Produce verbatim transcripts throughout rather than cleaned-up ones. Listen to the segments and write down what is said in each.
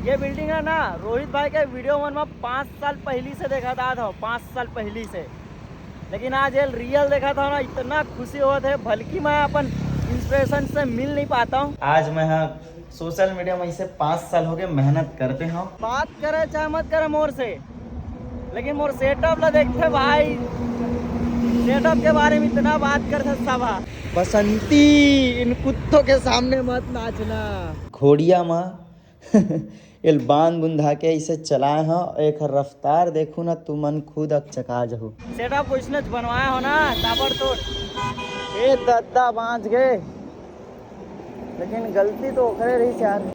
ये बिल्डिंग है ना, रोहित भाई के वीडियो मन में पाँच साल पहली से देखा था, था पाँच साल पहली से, लेकिन आज ये रियल देखा था ना, इतना खुशी होत है, बल्कि मैं अपन इंस्पिरेशन से मिल नहीं पाता हूँ। आज मैं हाँ सोशल मीडिया में इसे पाँच साल हो गए मेहनत करते हो। बात करे चाहे मत करे मोर से, लेकिन मोर सेटअप ला देखते भाई, सेटअप के बारे में इतना बात करते सब। बसंती, इन कुत्तों के सामने मत नाचना। घोड़िया माँ एल बांध बुंधा के इसे चलाए हो, एक रफ्तार देखू ना, तुमन खुद अकचका जहू। सेटअप को इसने बनवाया हो ना, ताबड़तोड़। ए दद्दा बांच गए, लेकिन गलती तो ओकरे रही यार।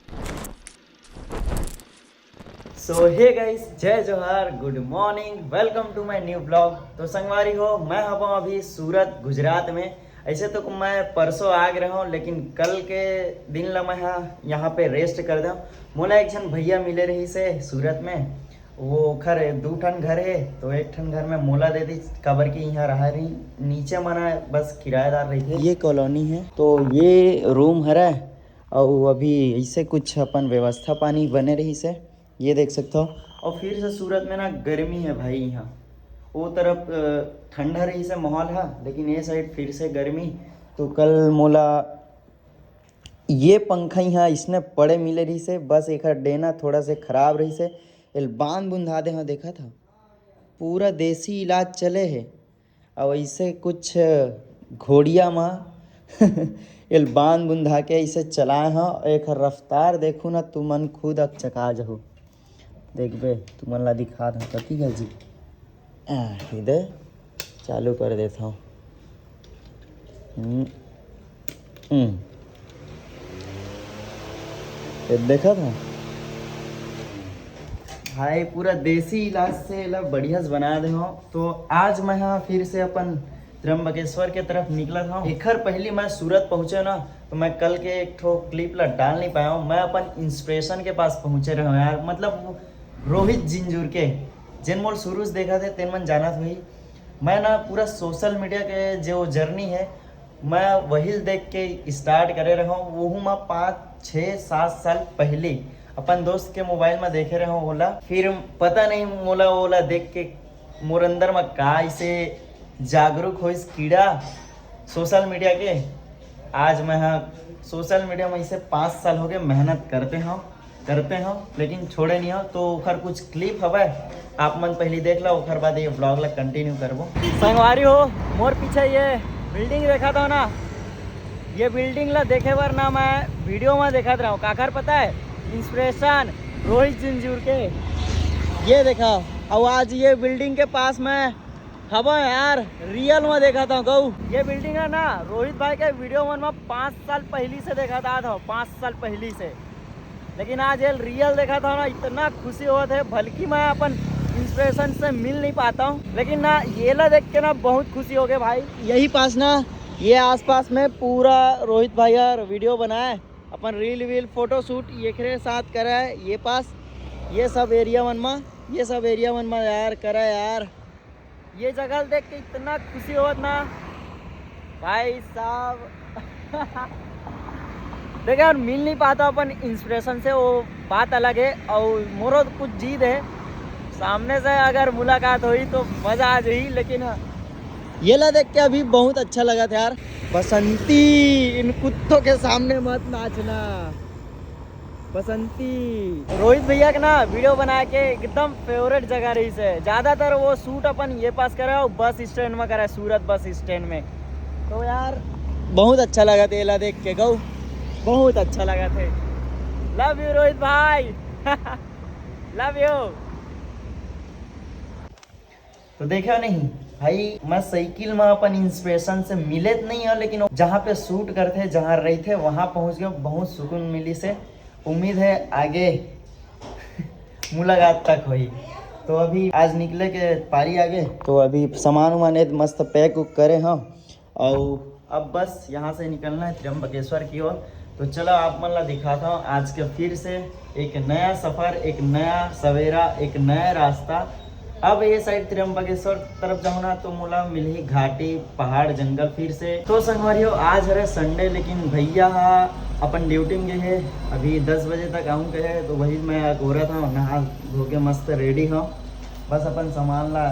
So hey guys, जय जोहार, good morning, welcome to my new vlog। तो संगवारी हो, मैं हबो अभी सूरत, गुजरात में। ऐसे तो मैं परसों आ गए रहूँ, लेकिन कल के दिन ला मैं हा यहाँ पे रेस्ट कर दे। मोला एक झन भैया मिले रही से सूरत में, वो ओखर दू ठन घर है, तो एक ठन घर में मोला दे दी, काबर के यहाँ रहा रही, नीचे मना बस किराएदार रही थे। ये कॉलोनी है, तो ये रूम हरा, और अभी ऐसे कुछ अपन व्यवस्था पानी बने रही से, ये देख सकते हो। और फिर से सूरत में ना गर्मी है भाई, यहाँ वो तरफ अ, ठंडा रही से माहौल है, लेकिन ये साइड फिर से गर्मी। तो कल मोला ये पंखा यहाँ इसने पड़े मिले रही से, बस एक डेना थोड़ा से खराब रही से, एल बांध बुंधा दे हाँ, देखा था, पूरा देसी इलाज चले है। और ऐसे कुछ घोड़िया माँ एल बांध बुंधा के ऐसे चलाए हाँ, एक रफ्तार देखू ना, तुमन खुद अकचका जहू। देखबे, तुमन ला दिखा दो कति का जी। आ, इधर चालू कर देता हूँ। हम्म, हम्म। ये देखा था भाई, पूरा देसी इलाज से एला बढ़िया से बना दे हो। तो आज मैं हाँ फिर से अपन त्र्यंबकेश्वर के तरफ निकला था। एखर पहली मैं सूरत पहुँचे ना, तो मैं कल के एक ठो क्लिप ला डाल नहीं पाया हूँ। मैं अपन इंस्पिरेशन के पास पहुँचे रहे हूँ यार, मतलब वो रोहित जिंजूर के, जेन मोल शुरू से देखा थे, तेन मन जानत हुई। मैं ना पूरा सोशल मीडिया के जो जर्नी है, मैं वही देख के स्टार्ट करे रहा हूँ। वहू मैं पाँच छः सात साल पहले अपन दोस्त के मोबाइल में देखे रहा हूँ ओला, फिर पता नहीं मोला ओला देख के मोर अंदर में का इसे जागरूक होइस कीड़ा सोशल मीडिया के। आज मैं हाँ सोशल मीडिया में इसे पाँच साल हो गए मेहनत करते हो, करते हो, लेकिन छोड़े नहीं हो। तो ओखर कुछ क्लिप हवय, आप मन पहले देख लो, ओखर बाद ये व्लॉग ला कंटिन्यू करबो। संगवारी हो, मोर पीछे ये बिल्डिंग देखा था ना, ये बिल्डिंग ला देखे बर ना मैं वीडियो में देखत रहा हूँ, काकर पता है, इंस्पिरेशन रोहित जिंजूर के। ये देखा, अब आज ये बिल्डिंग के पास मैं हबो यार, रियल में देखा था गऊ। ये बिल्डिंग है ना, रोहित भाई के वीडियो मन में पाँच साल पहली से देखा था, था पाँच साल पहली से, लेकिन आज ये रियल देखा था ना, इतना खुशी होत है, बल्कि मैं अपन इंस्पिरेशन से मिल नहीं पाता हूँ। लेकिन ना, ये ला देख के ना बहुत खुशी हो गए भाई। यही पास ना, ये आसपास में पूरा रोहित भाई यार वीडियो बनाए, अपन रील वील फोटो शूट ये साथ करा है। ये पास, ये सब एरिया मन में, ये सब एरिया मन में यार करा है यार। ये जगह देख के इतना खुशी होत ना भाई साहब। देख यार, मिल नहीं पाता अपन इंस्पिरेशन से, वो बात अलग है। और मोरो कुछ जिद है, सामने से अगर मुलाकात हुई तो मजा आ जाही। लेकिन ये ला देख के अभी बहुत अच्छा लगा था यार। बसंती, इन कुत्तों के सामने मत नाचना। बसंती। रोहित भैया के ना वीडियो बना के एकदम फेवरेट जगह रही से, ज्यादातर वो शूट अपन ये पास करे और बस स्टैंड में करे, सूरत बस स्टैंड में। तो यार बहुत अच्छा लगा था एला देख के गऊ, बहुत अच्छा लगा था। लव यू रोहित भाई। लव यू। तो देखा नहीं भाई, मैं साइकिल में अपन इंस्पिरेशन से मिले तो नहीं हो, लेकिन जहाँ पे शूट करते, जहाँ रहते, वहाँ पहुँच गए, बहुत सुकून मिली से। उम्मीद है आगे मुलाकात तक होई। तो अभी आज निकले के पारी आगे, तो अभी सामान उमान एद मस्त पैक उक करे हम। और अब बस यहाँ से निकलना है त्र्यंबकेश्वर की ओर। तो चलो आप मन ला दिखाता हूँ आज के फिर से एक नया सफ़र, एक नया सवेरा, एक नया रास्ता। अब ये साइड त्र्यंबकेश्वर तरफ जाहूँ ना, तो मोला मिलही घाटी, पहाड़, जंगल फिर से। तो संगवारी हो, आज हरे संडे, लेकिन भैया हा अपन ड्यूटी में गए हे। अभी दस बजे तक आऊँ कहे, तो वही मैं अगोरत हूँ, नहा धो के मस्त रेडी हूँ। बस अपन सामान ला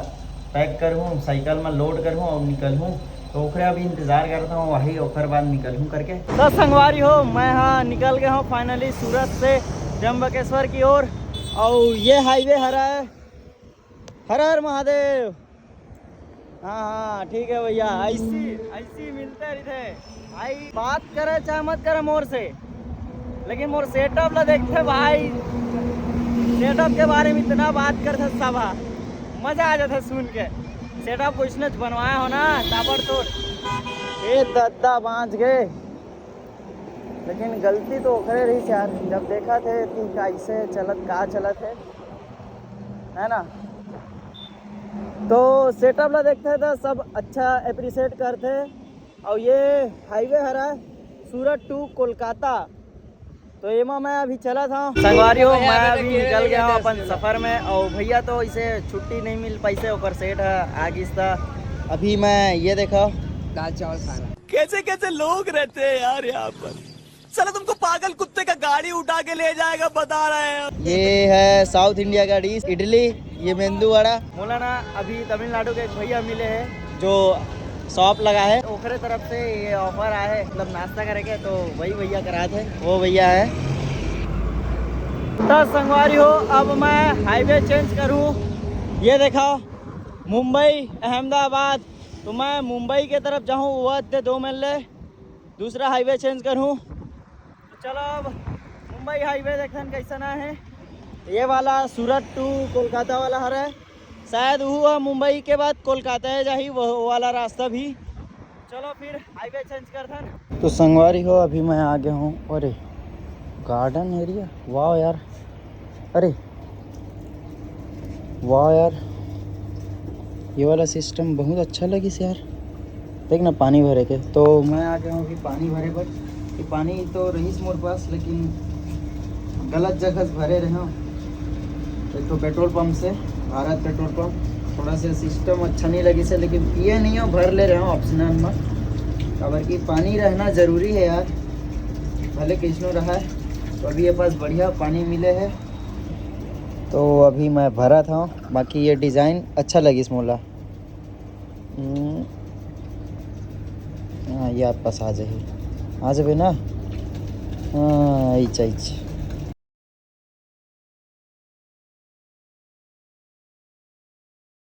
पैक करहूँ, साइकिल में लोड करहूँ और निकलहूँ। तो ओकरे अभी इंतजार करता हूँ, वही ओकर बाद निकलहूँ करके। तो संगवारी हो, मैं हाँ निकल गया हूँ फाइनली सूरत से त्र्यंबकेश्वर की ओर। और ये हाईवे हरा है, हर हर महादेव। हाँ हाँ, ठीक है भैया, ऐसी ऐसी मिलते रहिथे भाई। बात करे चाहे मत करे मोर से, लेकिन मोर सेटअप ला देखते भाई, सेटअप के बारे में इतना बात करते सब, हाँ, मजा आ जाता सुन के। सेटअप कुछ न बनवाया हो ना, ताबड़तोड़। ए दद्दा बांच गए, लेकिन गलती तो ओकरे रही यार, जब देखा थे कि कैसे चलत, का चलत है, है ना? तो सेटअप ला देखते हैं तो सब अच्छा अप्रिशिएट करते हैं। और ये हाईवे हरा सूरत टू कोलकाता, तो एमा मैं अभी चला था। संगवारी हो, मैं अभी निकल गया हूँ अपन सफर में, और भैया तो इसे छुट्टी नहीं मिल पाई से, ओकर सेठ है आ गिस था। अभी मैं ये देखा, दाल चावल खाना। कैसे कैसे लोग रहते हैं यार यहाँ पर। साला तुमको पागल कुत्ते का गाड़ी उठा के ले जाएगा, बता रहे हैं। ये है साउथ इंडिया का डिश, इडली, ये मेंदू वड़ा। मोला ना अभी तमिलनाडु के एक भैया मिले हैं जो शॉप लगा है, ओकरे तरफ से ये ऑफर आए है, मतलब नाश्ता करे के, तो वही भैया करात है, वो भैया है। तो संगवारी हो, अब मैं हाईवे चेंज करूँ। ये देखा, मुंबई अहमदाबाद, तो मैं मुंबई के तरफ जाहूँ, वो दे दो मिल ले, दूसरा हाईवे चेंज करूँ। तो चलो अब मुंबई हाईवे देखन कैसन है। ये वाला सूरत टू कोलकाता वाला हरे, शायद वो है मुंबई के बाद कोलकाता है जाही, वो वाला रास्ता भी। चलो फिर हाईवे चेंज करथन। तो संगवारी हो, अभी मैं आ गया हूँ। अरे गार्डन एरिया, वाह यार। अरे वाह यार, ये वाला सिस्टम बहुत अच्छा लगिस यार। देख ना, पानी भरे के, तो मैं आ गया हूँ अभी पानी भरे बर। ये पानी तो रहीस मोर पास, लेकिन गलत जगह से भरे रहे हूँ। एक तो पेट्रोल पंप से, भारत पेट्रोल पंप, थोड़ा सा सिस्टम अच्छा नहीं लगिस हे, लेकिन पिए नहीं हो, भर ले रहे हो ऑप्शनल में। काबर कि पानी रहना जरूरी है यार, भले किसनो रहा है। तो अभी ये पास बढ़िया पानी मिले है, तो अभी मैं भरा था। बाकी ये डिज़ाइन अच्छा लगिस मोला। हम्म, हाँ, ये आप पास आ जाही, आ जाबे ना। हाँ, इच, इच।